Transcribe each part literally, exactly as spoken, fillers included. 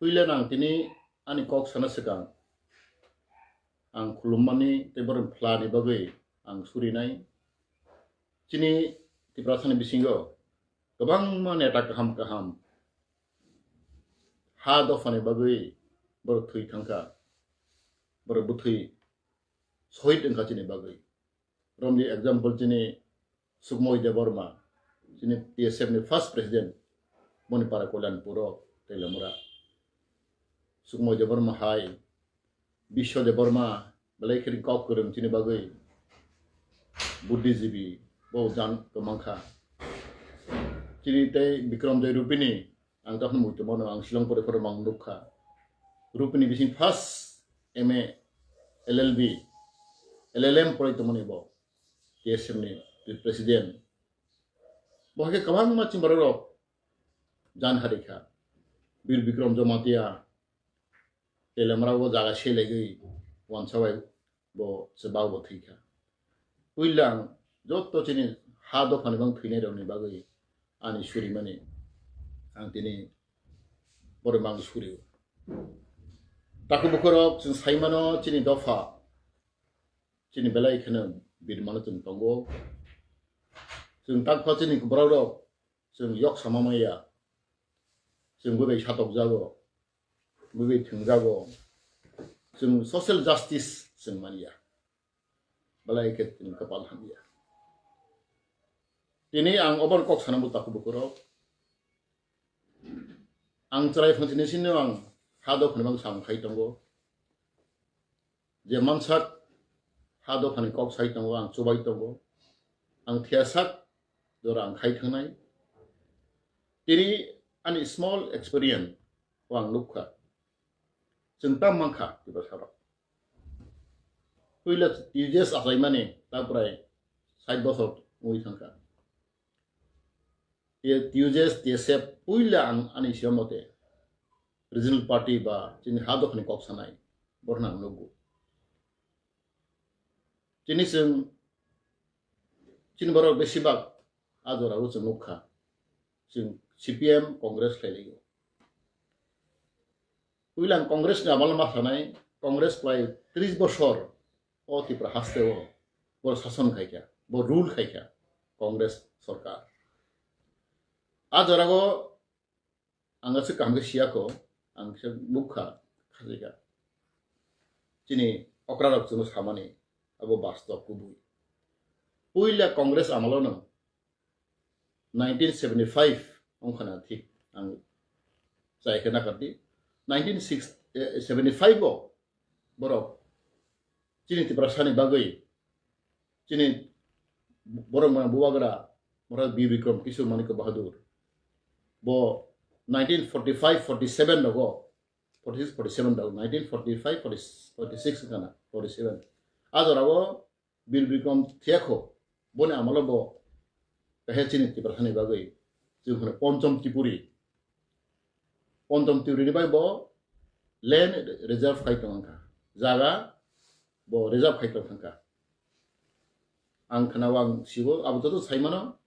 Puila nang tini ani kok sana swkang ang khulummani tei borok phlani bagwi ang surinai. Chini Tiprasani bisingo kwbangma neta kaham kaham ha dophani bagwi borok thwi thangkha, borok bwthwi sohid wngkha chini bagwi. Romni example chini Sukmoy Debbarma, chini T S F ni first president, boni para Kolyanpuro, Teliamura. Sukmoy Debbarma hai, Biswa Debbarma, belai khe kok kwrwng chini bagwi, buddhijibi, bo jan kwmangkha. Chini tei Bikram Joy Rupini, ang tokno muitu mano, ang Shillong pore pore mang nukha. Rupini bising first M A, L L B, L L M pore tongmani bo, T S F ni president. Bo hai khe kwbangma chini borok rok jan harikha. Bir Bikram Jamatia, Teliamura o jaga selaiwi wansa bai bo chwbao bo thwikha. Puila ang joto chini ha dophani bang thwinai rokni bagwi ani surimani ang tini borok mang surio. Takhuk bukhurok chwng saimano chini dopha chini belai kheno birmano chwng tongo. Chwng takpha chini borok rok chwng yok sama maya. Chwng bwbai satokjago, bwbai thwngjago. Chwng social justice chwng manya. Belai khe chwng kwpal hamya. Tini ang obo kok sanambo takhuk bukhurok. Ang chwrai phansini sino ang ha dophani bang samung khai tongo. Je mansak ha dophani kok sai tongo, ang chubai tongo. Ang thiyasak jora ang khai thangnai. Tini ani small experience o ang nukha. Chwng tam mankha Tiprasarok. Puila T J S achaimani ta prai sait bosor wngwi thangkha. T J S, T S F puila ang ani siya mote regional party ba chini ha dophani kok sanai borna ang nukgo. Chini chwng, chini borok besibak a jorao chwng nukha. Chwng C P M, Congress khlai laio. Puila ang Congress ni amalo ma sanai, Congress khlai tris bosor o Tripura haste o bo sason khaikha, bo rule khaikha Congress sorkar. A jorao ang aswk kaham khe siya kho, ang kisa nukha, khajika. Chini okra rok chwngno samani abo bastob kubui. Puila Congress amalo no nineteen seventy-five wngkhana thik ang chai khe nakardi. Nineteen seventy-five o borok chini Tiprasani bagwi chini borok mano bubagra borok Bir Bikram Kishore Manikya Bahadur bo nineteen forty-five forty-seven rogo, forty-six forty-seven rogo, nineteen forty-five forty-six kana forty-seven a jorao Bir Bikram thiyakho boni amalo bo kahe chini Tiprasani bagwi chwng hono Ponchom Tripuri. Ponchom Tripuri ni bai bo land reserve khai tong kha, jaga bo reserve khai tong kha. Ang khana ang sibo abo joto sai mano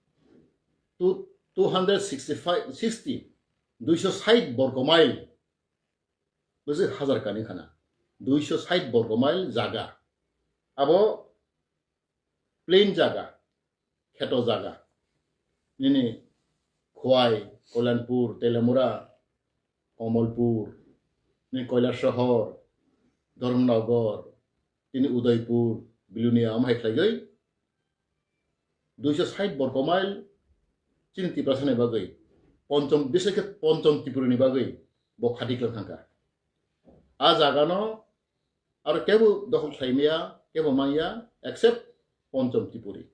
two, two hundred sixty-five, sixty, duiso sait borgo mile. Bwswk hajar kani khana, duiso sait borgo mile jaga. Abo plain jaga, kheto jaga. Nini Khowai, Kalyanpur, Teliamura, Kamalpur, nini Kailasahar, Dharmanagar, tini Udaipur, Bilonia, omo hai khlaiwi duiso sait borgo mile chini Tiprasani bagwi, Ponchom, bisai khe Ponchom Tripuri ni bagwi bo khati klang thangkha. A jaga no aro kebo dokhol khlai maya, kebo manya, except Ponchom Tripuri.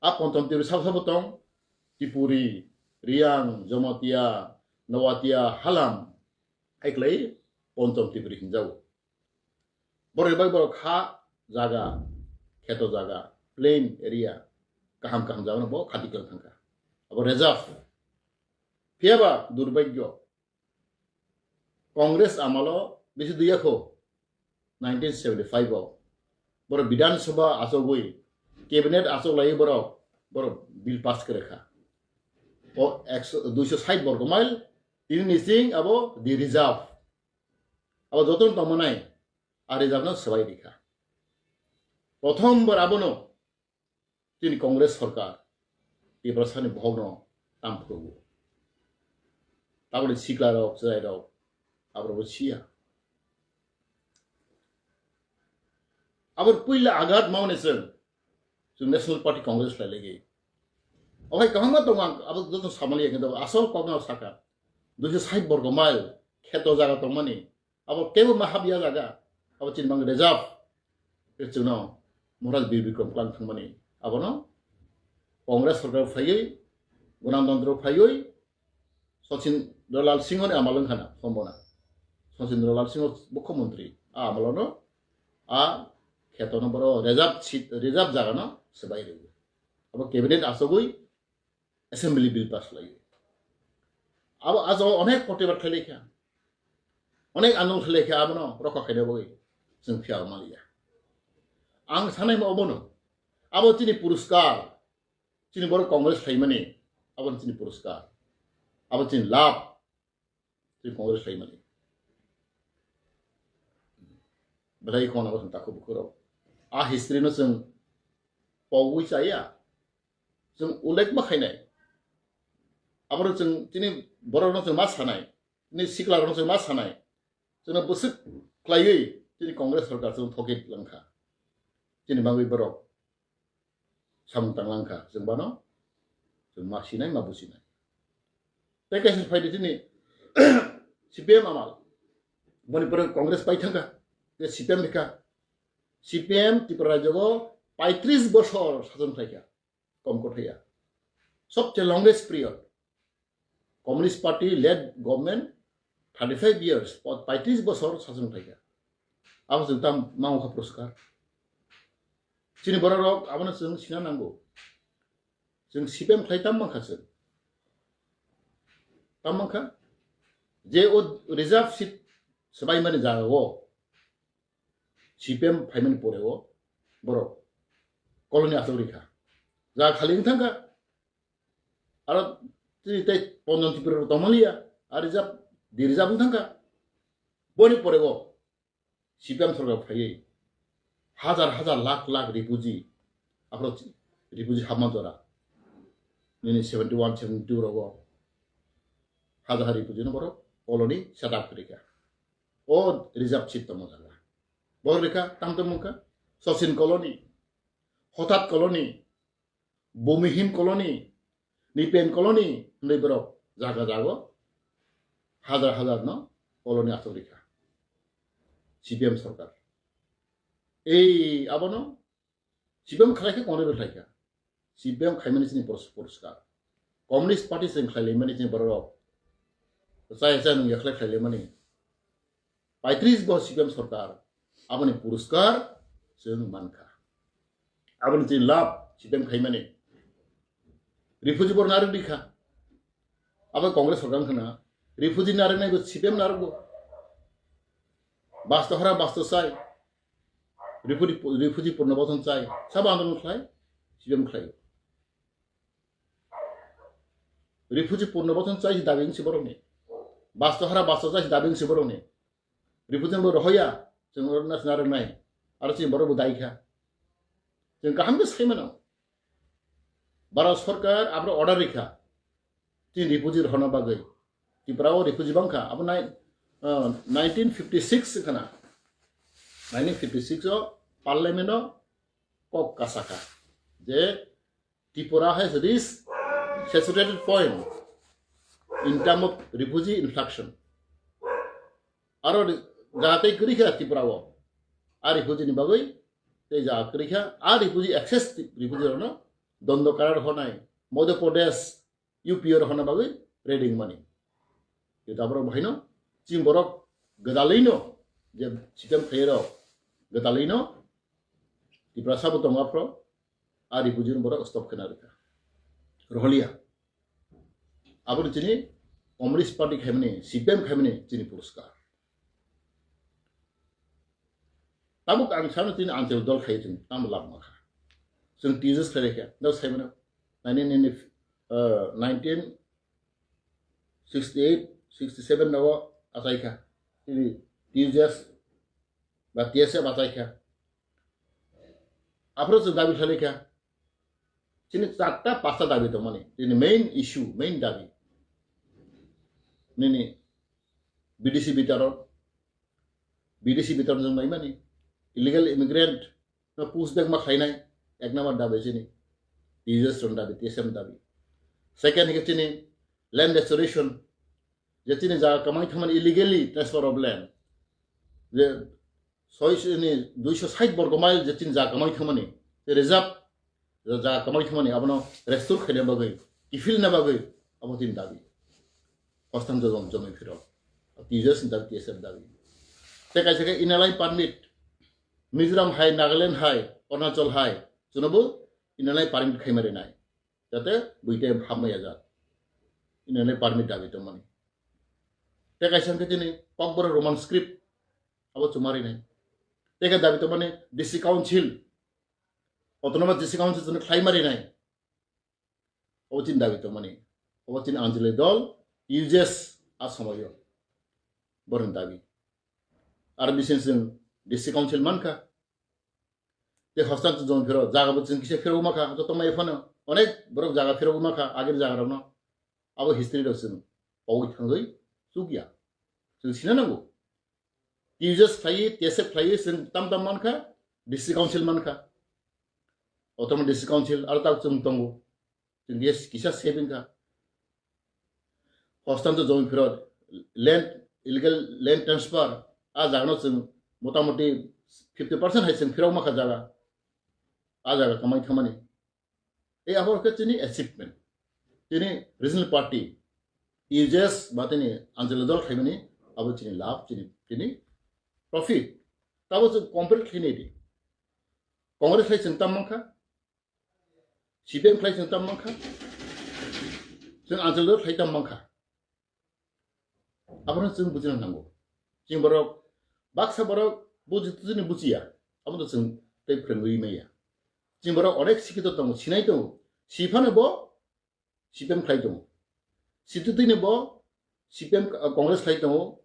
A Ponchom Tripuri sabo sabo tong, Tripuri, Riyang, Jamatia, Noatia, Halam, hai khlai Ponchom Tripuri hinjago. Borok bai borok kha jaga, kheto jaga, plain area, kaham kaham jaga no bo khati klang thangkha. Abo reserve. Phiyaba durbhagyo, Congress amalo bisi duya kho nineteen seventy-five o. Borok Bidhan Sabha achogwi, cabinet achok lai borok, borok bill pass kre kha. O ekso, duiso sait borgo mile Tini nising abo di reserve. Abo jotono tongmanai a reserve no swbai rikha. Prothom bar abono tini Congress sorkar Tiprasani bohokno tam phuru. Taboni sikla rok, chwrai rok, aborok bo siya. Abor puila agat mauni chwng, chwng National Party Congress lai lagi. Okai kaham ma tongo ang abo joto samali yang do asol kok na saka. Duiso sait borgo mile kheto jaga tongmani. Abo kebo ma habya jaga. Abo chini bang reserve. Ke chwngno Maharaj Bir Bikram klang thangmani. Abono Congress sorkar phaiwi, Ganatantro phaiwi, Sachin Lal Singh ni amal wngkhana, sombona. Sachin Lal Singh mukhyamantri. A amalono, a khetono boro reserve seat, reserve jagano swbai rwgo. Abo cabinet asogwi assembly bill pass lai. Abo ajo onek protibad khlai kha. Onek andolon khlai kha abono rokha khaina bagwi chwng phiya maliya. Ang sanai ma obono. Abo chini puruskar. Chini borok Congress khlaimani, abo chini puruskar. Abo chini lab, chini Congress khlaimani. Belai khona abo chwng takhuk bukhuk rok. A history no chwng pogwi chaya. Chwng ullekh ma khainai. Abo chwng chini borok no chwng ma sanai. Chini sikla rok no chwng ma sanai. Chwngno bwswk khlaiwi chini Congress sorkar chwng thokit langkha. Chini bagwi borok samung tang langkha, chwng bano chwng ma sinai, ma businai. Tei kaisa phaidi chini C P M amal. Boni pore Congress pai thangkha, tei C P M hika. C P M Tripura rajyo paitris bosor sason khlaikha, kom kothaiya. Sobche longest period. Communist Party led government thirty five years, paitris bosor sason khlaikha. Abo chwng tam mangkha puruskar. Chini borok rok abono chwng sina nango. Chwng C P M khlai tam mankha chwng. Tam mankha je o reserve seat swbaimani jagao C P M phaimani poreo borok colony aswk rikha. Jaga khali wng thangkha. Aro tini tei Ponjon Tripura rok tongmaliya, a reserve, di reserve wng thangkha. Boni poreo C P M sorkar phaiwi hajar hajar lakh lakh refugee, aphro refugee hapma jora. Nini seventy one, seventy two rogo hajar hajar refugee no borok colony set up khaikha. O reserve seat tongma jaga. Borok rikha, tam tongmungkha, Sachin colony, Hothat colony, Bhumihin colony, Nipen colony hinwi borok jaga jago hajar hajar no colony aswk rikha C P M sorkar. Ei abono C P M khlai khe Congress bai khlai kha. C P M khaimani chini puruskar. Communist Party chwng khlai laimani chini borok rok. Chaya chaya nungya khlai khlai laimani. Paitris bo C P M sorkar, aboni puruskar chwng mankha. Aboni chini lab C P M khaimani. Refugee borok narwk rikha. Abo Congress sorkar wngkhana. Refugee narwknai bo C P M narwkgo. Basto hora basto chai. Refugee, refugee purno boson chai. Sabo andolon khlai, C P M khlai. Refugee purno boson chai si dabi wngsi borokni. Basto hara basto chai si dabi wngsi borokni. Refugee bo rohoya, chwng oro nasna rwnai. Aro chini borok bo daikha. Chwng kaham khe sai mano. Bharat sorkar abro order rikha. Chini refugee rohorna bagwi. Tripura o refugee bangkha. Abo nai-, ah, nineteen fifty six khana. Nineteen fifty six o parliament o kok kasakha. Je Tripura has reached saturated point in term of refugee influx. Aro re-, jaga tei kwrwi kha Tripura o. A refugee ni bagwi tei jaga kwrwi kha. A refugee excess refugee rokno dondo karar honai. Madhya Pradesh, U P o rok honna bagwi ready wngmani. Jeto aborok bahaino chini borok gwdalwino je sitem khairok gwdalwino Tiprasa bo tongo aphro a refugee rok borok stop khwna rwkha. Roholiya. Aboni chini Communist Party khaimani, C P M khaimani chini puruskar. Tabuk ang sano chini Anchal dol khai chwng tamo lab makha. Chwng T S S khlai kha, no sai mano. Nineteen, uh, nineteen sixty-eight, sixty seven nogo achaikha. Chini T U J S ba T S F achaikha. Aphuru chwng dabi khlaikha. Chini charta pasta dabi tongmani. Chini main issue, main dabi. Nini B D C bitoron, B D C bitoron jwng naimani. Illegal immigrant no push back ma khlainai, ek number dabi chini. T U J S rok dabi, T S F dabi. Second hwnkhe chini land restoration, je chini jaga kamai thangmani illegally transfer of land. Je soi ni duiso sait borgo mile je chini jaga kamai thangmani, je reserve je jaga kamai thangmani abono restore khaina bagwi, kiphilna bagwi abo chini dabi. Hostan jom jomoi phiro. T U J S ni dabi, T S F dabi. Te kaisa khe Inner Line Permit. Mizoram hai, Nagaland hai, Arunachal hai, chwngnobo Inner Line Permit khaima rinai. Jate buite hapma yajak. Inner Line Permit dabi tongmani. Te kaisa khe chini Kokborok Roman script abo chuma rinai. Te khe dabi tongmani District Council, Autonomous District Council chwngno khlaima rinai. Obo chini dabi tongmani. Obo chini Anjali dol, T U J S a somoyo. Borokni dabi. Ar bising chwng District Council mankha. Te hostan chwng jom phiro, jaga bo chwng kisa phiro makha, joto mai phano. Onek borok jaga phiro makha, agini jaga rokno. Abo history rok chwng pogwi thangwi chukya. Chwng sina nango. T U J S khlaiwi, T S F khlaiwi, chwng tam tam mankha, District Council mankha. Autonomous District Council, aro tak chwng tongo. Chwng yes kisa saving kha. Hostan to jomi phirot, land, illegal land transfer, a jagano chwng motamoti fifty percent hai chwng phirok makha jaga. A jaga kamai thangmani. Ei abo khe chini achievement. Chini regional party, T U J S ba chini Anjali dol khaimani, abo chini labh, chini, chini profit. Tabo chwng compare khlainai di. Congress hai chwng tam mankha, C P M khlai chwng tam mankha, chwng Anjali dol khlai tam mankha. Abono chwng bujina nango. Chini borok, baksa borok buji twijini bujiya. Abono chwng tei phrwngwi maya. Chini borok onek sikhito tongo, sinai tongo. Siphano bo C P M khlai tongo. Sitwtwino bo C P M, uh, Congress khlai tongo,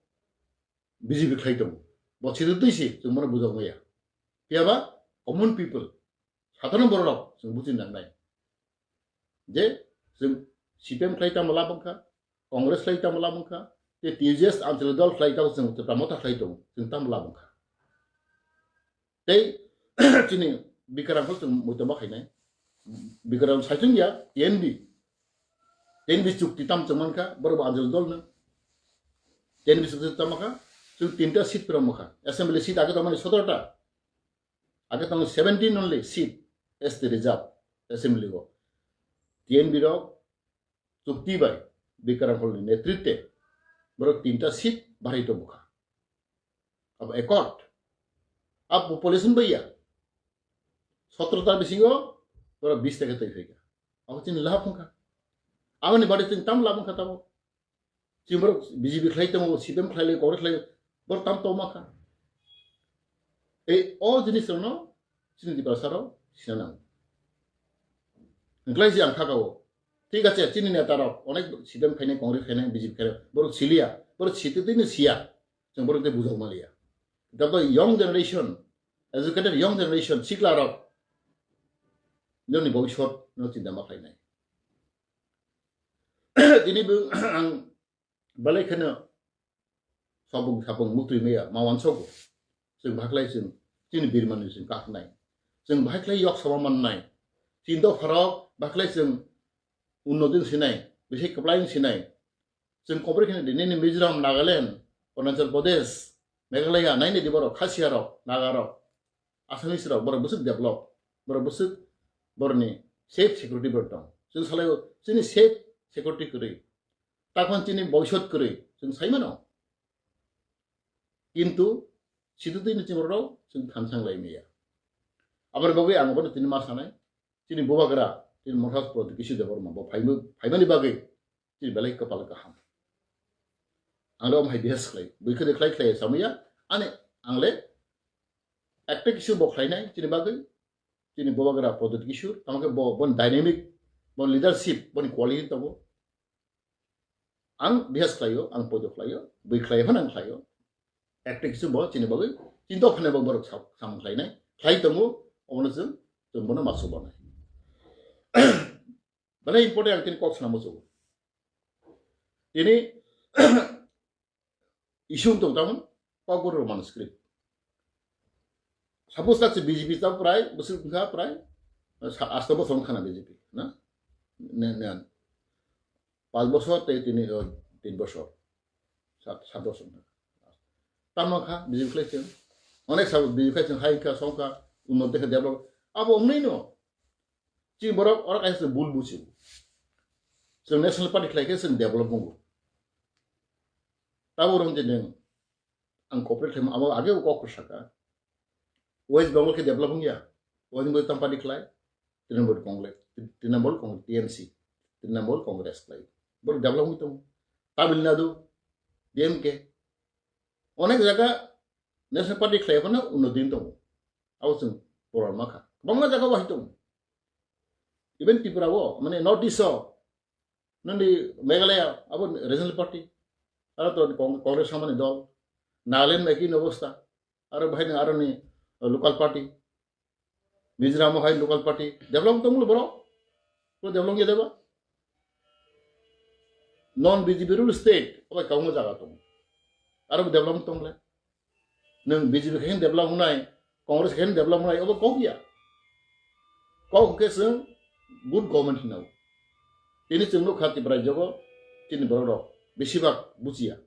B J P khlai tongo. Bo sitwtwi si chwng bono bujok maya. Phiyaba common people, sadharon borok chwng buji nangnai. Je chwng C P M khlai tamo labwkha, Congress khlai tamo labwkha, te T U J S Anjali dol khlai tamo chwng Tipra Motha khlai tongo, chwng tamo labwkha. Tei chini Bikrang kho chwng muitom ba khainai. Bikrang saichung ya T N B. T N B chukti tam chwng mankha, borok bo Anjali dol no. T N B chukti tam mankha, chwng tinta seat phirok mankha. Assembly seat age tongmani sotoro ta. Age tongo seventeen only seat as the reserve assembly o. T N B rok chukti bai Bikrang Kholni netritwe borok tinta seat barai tongkha. Abo accord. Abo population bai ya. Sotro ta bisingo borok bis ta khe twi phaikha. Abo chini labh wngkha. Aboni bade chwng tam labh wngkha tamo. Chini borok B J P khlai tongo, C P M khlai lai, Congress khlai, borok tam tongma kha. Ei o jinis rokno chini Tiprasa rok sina nango. Hwnkhlai se ang kha kao. Thik ache, chini neta rok onek C P M khainai, Congress khainai, B J P khainai, borok siliya, borok sitwtwino siya. Chwng borok tei bujok maliya. Joto young generation, educated young generation, sikla rok, nini bhobishyot no chinta ma khlainai. Tini bo ang belai kheno sapung sapung muktwi maya ma uansogo. Chwng bahai khlai chwng chini birmani chwng kaknai. Chwng bahai khlai yok sama mannai. Chini dopharok bahai khlai chwng unnoti wng sinai, bisai kwplai wng sinai. Chwng kobor kheno di, nini Mizoram, Nagaland, Arunachal Pradesh, Meghalaya, naini di borok, Khasiya rok, Naga rok, Assamese rok, borok bwswk develop, borok bwswk borokni safe security borok tong. Chwng salai o, chini safe security kwrwi. Takhan chini boisot kwrwi, chwng sai mano. Kintu, situ twi ni chini borok chwng thansa wng lai maya. Aboni bagwi ang bono tini ma sanai, chini bubagra, chini Mothas Pradyot Kishore Debbarma, bo phaima-, phaimani bagwi, chini belai kwpal kaham. Ang le omo hai bihas khlai, bui khede khlai khlai samaya, ani ang le ekta kisu bo khlainai, chini bagwi, chini bubagra Pradyot Kishore, tamo khe bo, bon dynamic, bon leadership, bon quality tongo. Ang bihas khlaio, ang poito khlaio, bui khlai phano ang khlaio. Ekta kisu bo chini bagwi chinta phane bo borok sa-, samung khlainai. Khlai tongo, obono chwng, chwng bono masu bonai. Belai important ang tini kok sana muchungo. Tini issue wng tong tamon, Kokborok Roman script. Suppose tak se B J P ta prai, bwswk wngkha prai, sa-, asta bosor wngkha na B J P, na? Ne, ne, panch bosor tei tini, o, tin bosor. Sat, sat bosor wngkha. Tamo kha, B J P khlai se. Onek sabo B J P khlai se, hai kha, song kha, unnoti kha, develop. Abo wngwi no. Chini borok oro kaisa bul buchi. Chwng National Party khlai khe chwng develop wngo. Tabo rong je neng ang cooperate khlaima abo age kok saka. West Bengal khe develop wngya. West Bengal tam party khlai. Trinamool Congress, Trinamool Congress, T M C, Trinamool Congress khlai. Borok develop wngwi tongo. Tamil Nadu, D M K. Onek jaga National Party khlai phano unnoti wngwi tongo. Abo chwng poror ma kha. Kwbangma jaga bo hai tongo. Even Tripura o, mane North East o, nini Meghalaya, abo regional party. Aro to Cong-, Congress samani dol. Nagaland ekhi obostha. Aro bahai ni aro ni local party. Mizoram o hai local party. Develop tong lo borok. Ko develop ya deba. Non B J P rule state, obo kwbangma jaga tongo. Aro bo development tong le. Nwng B J P khe develop wngnai, Congress khe develop wngnai, obo kok ya. Kok khe chwng good government hino. Tini chwng nukha Tripura jogo, tini borok rok besibak buchiya.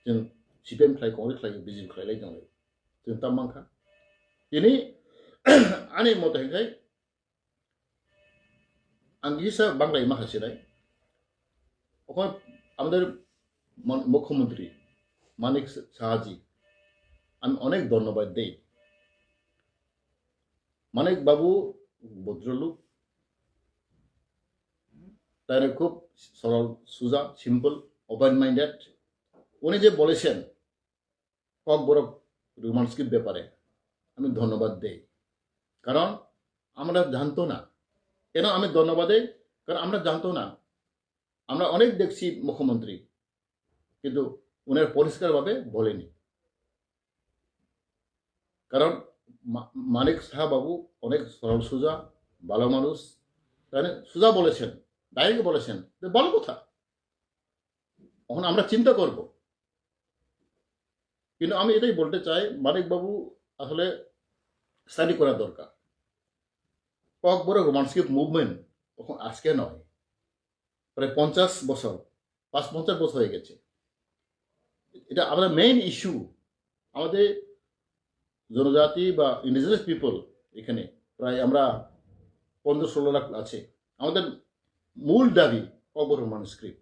Chwng C P M khlai, Congress khlai, B J P khlai lai tonglai. Chwng tam mankha. Tini ani moto hwnkhe, ang kisa Bangla ima hasinai. Okhon amader mon-, মুখ্যমন্ত্রী মানিক সাহাজি, আমি অনেক ধন্যবাদ দেই। মানিক বাবু ভদ্রলোক, তাই খুব সরল, সুজা, simple, open minded. উনি যে বলেছেন, ককবরক রোমান স্ক্রিপ্ট ব্যাপারে আমি ধন্যবাদ দেই, কারণ আমরা জানতো না। কেন আমি ধন্যবাদ দেই? কারণ আমরা জানতো না। আমরা অনেক দেখছি মুখ্যমন্ত্রী, কিন্তু ওনার পরিষ্কারভাবে বলেনি। কারণ মা-, মানিক সাহা বাবু অনেক সরল সোজা, ভালো মানুষ, তাই না? সোজা বলেছেন, ডাইরেক্ট বলেছেন, তো ভালো কথা। এখন আমরা চিন্তা করব। কিন্তু আমি এটাই বলতে চাই, মানিক বাবু আসলে স্টাডি করা দরকার। ককবরক রোমান স্ক্রিপ্ট মুভমেন্ট এখন আজকে নয়, প্রায় পঞ্চাশ বছর, পাঁচ পঞ্চাশ বছর হয়ে গেছে। এটা আমাদের মেইন ইস্যু। আমাদের জনজাতি বা ইন্ডিজিনাস পিপল এখানে প্রায় আমরা পনেরো ষোলো লাখ আছে। আমাদের মূল দাবি ককবরক রোমান স্ক্রিপ্ট।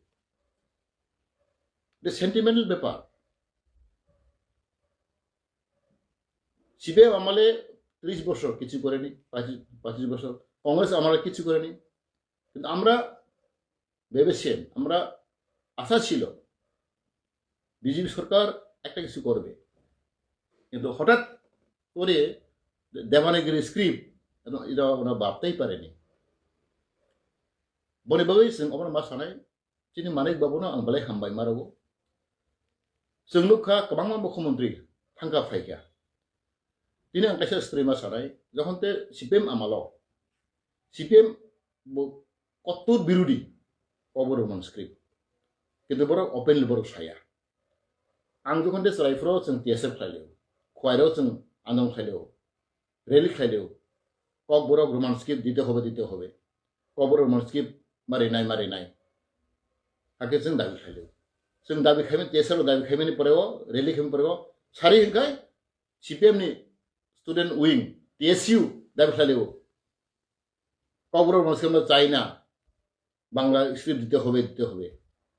এটা সেন্টিমেন্টাল ব্যাপার। সিপিএম আমলে ত্রিশ বছর কিছু করেনি, পঁচিশ, পঁচিশ বছর কংগ্রেস আমলে কিছু করেনি। কিন্তু আমরা ভেবেছিলাম, আমরা আশা ছিল বিজেপি সরকার একটা কিছু করবে, কিন্তু হঠাৎ করে দেবানাগিরি স্ক্রিপ্ট, এটা ওরা ভাবতেই পারেনি। Boni bagwi chwng obono ma sanai, chini Manik Babuno ang belai hambai ma rwo. Chwng nukha kwbangma mukhyamantri thangkha phaikha. Tini ang kaisa story ma sanai, jokhon te C P M amalo, C P M bo kottor birodi, Kokborok Roman script. Kintu borok openly borok saya. Ang jokhon te chwrai phuru chwng T S F khlailio, Khwairok chwng andolon khlailio, rally khlailio, Kokborok Roman script dite hobe, dite hobe, Kokborok Roman script marinai, marinai. Hakhe chwng dabi khlailio. Chwng dabi khaimani, T S F rok dabi khaimani poreo, rally khaimani poreo, sari hwnkhai C P M ni student wing, T S U dabi khlailio. Kokborok Roman script no chai na, Bangla script dite hobe, dite hobe.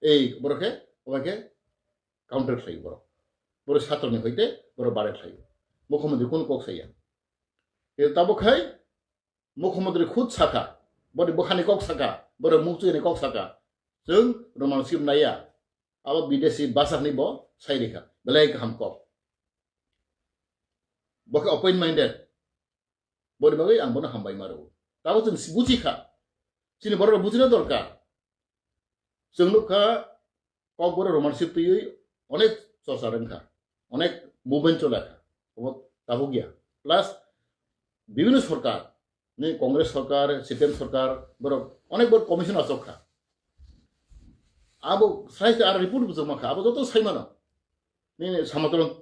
Ei, borok khe, obo khe counter khlai borok. Borok satroni hoite, borok bare khlai. Mukhyamantri kun kok saya. Kintu tabuk khai, mukhyamantri khud sakha, boni bwkhani kok sakha, borok mukchuyani kok sakha. Chwng Roman script naiya, abo bidesi bwsakni bo sai rikha. Belai kaham kok. Bo khe open minded. Boni bagwi ang bono hambai ma rwo. Tabuk chwng buji kha. Chini borok rok bujina dorkar. Chwng nukha Kokborok Roman script twiwi onek chorcha wngkha, onek movement cholakha, obo tabukya. Plus bibhinno sorkar, ni Congress sorkar, C P M sorkar, borok onek bor commission achok kha. Abo sai se ar report bo joma kha, abo joto sai mano. Nini Samataran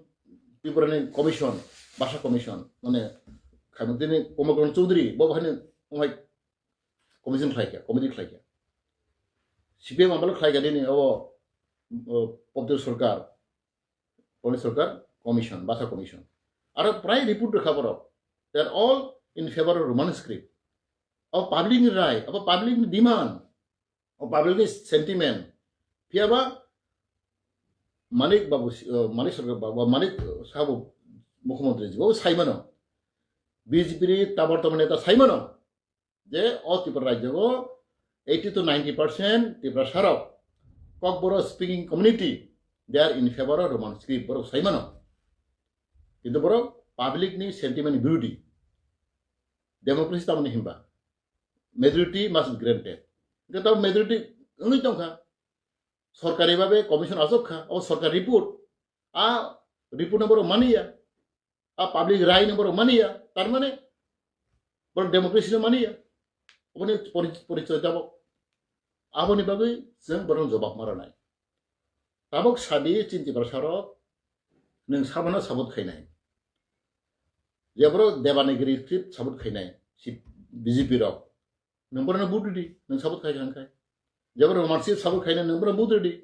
Tripura ni commission, Basa commission, mane khaimukdini Komal Karan Chowdhury, bo bahani umai commission khlai kha, committee khlai kha. C P M amalo khlai kha nini abo, o, Pabitra sorkar, Pabitra sorkar commission, Basa commission. Aro prai report rwkha borok. They are all in favor of Roman script. Abo public ni rai, abo public ni demand, abo public ni sentiment. Phiyaba Manik Babu, uh, Manik Sarkar Babu, Manik Sabu Mukhyamantri ji bo sai mano. B J P ni tabar tabar neta sai mano. Je o Tripura rajyo eighty to ninety percent Tripura sarok Kokborok speaking community, they are in favor of Roman script, borok sai mano. Kintu borok public ni sentiment ni birodhi. Democracy tamoni himba. Majority must be granted. Hingke tamo majority wngwi tongkha. Sorkari babe commission achok kha, o sorkar report. A report no borok maniya. A public rai no borok maniya. Tar mane borok democracy no maniya. Oboni pori-, porichoy tabok. Aboni bagwi chwng borok jobab ma rwnai. Tabok sadi chini Tiprasa rok, nwng sabano sabot khainai. Jeboro Devanagiri script sabot khainai, si B J P rok. Nwng borokno vote ridi, nwng sabot khai kha hwnkhai. Jeboro Roman script sabot khainai, nwng borokno vote ridi.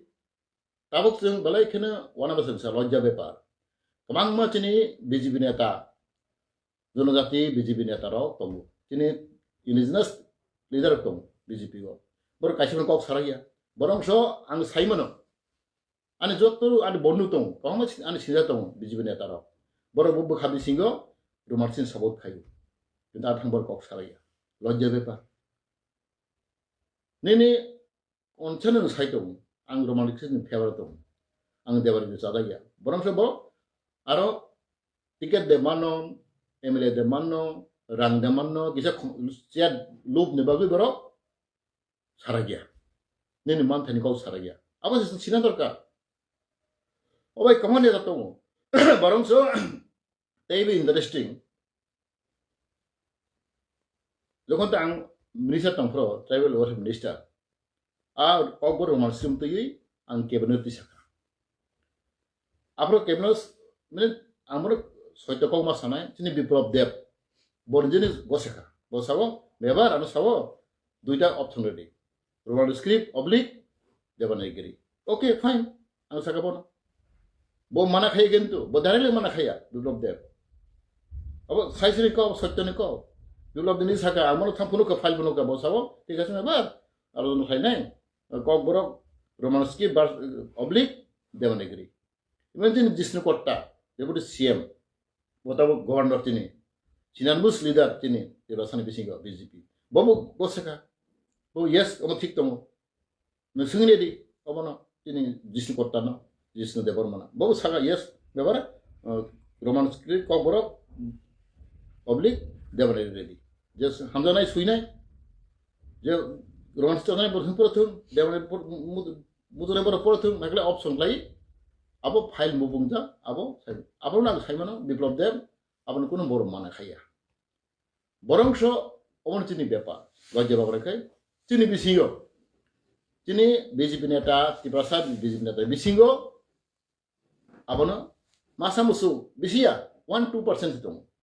Tabok chwng belai kheno wana bwswk sa lojja bepar. Kwbangma chini B J P neta, jonojati B J P neta rok tongo. Chini indigenous leader rok tongo B J P o. Borok kaisa phano kok sarakya. Borok so ang sai mano. Ani joto ani bondhu tongo, kwbangma si-, ani sinjak tongo B J P neta rok. Borok bo bwkha bisingo Roman script sabot khaio. Kintu athang borok kok sarakya. Lojja bepar. Nini Onse nwng sai tongo, ang Roman script ni favor tongo, ang Devanagiri chadakya. Borok se bo aro ticket de mano, M L A de mano, rang de mano, kisa khum-, chair lub ni bagwi borok sarakya. Nini manthani kok sarakya. Abo se sina dorkar. O bai, kwbangma neta tongo. Borok se Tei bo interesting. Jokhon ta ang minister tongphro, tribal welfare minister, a Kokborok Roman script twiwi ang cabinet twi sakha. Aphro cabinet, mane, ang bono soito kokma sanai, chini Biplab Deb, bo nijeni goseka, bo sao, bebar ano sao, duita option ready. Roman script oblique Devanagiri. Okay, fine. Ang saka bono. Bo mana khaya kintu, bo directly mana khaya, Biplab Deb. Abo saisri ko, abo sotto ni ko. Biplab Deb ni saka, amo thang phunu ka, file phunu ka, bo sabo, thik ase na ba? Aro no khai nai. Kokborok, Roman script, bar-, oblique, Devanagiri. Even chini Jishnu Kotta, deputy C M, bo tabo governor chini, Sinanbus leader chini, Tiprasani bisingo B J P. Bobo goseka, bo yes, omo thik tongo. Nwng swngni di, obono chini Jishnu Kotta no, Jishnu Debbarma no. Bobo saka yes, bebare, uh, Roman script Kokborok, oblique, Devanagiri ready. Je hamjaknai swinai, je Roman script nai borok pura thung, Devanagiri por-, mu-, Bujole borok pore thung, naikle option lai. Abo file mubung ja, abo sai. Abo nang sai mano, Biplab Deb, abo no kuno borok mana khaya. Borok so, omo chini bepar. Lajja bagra khai, chini bisingo. Chini B J P neta, Tiprasa B J P neta bisingo, abono masa musu bisiya, one two percent tongo.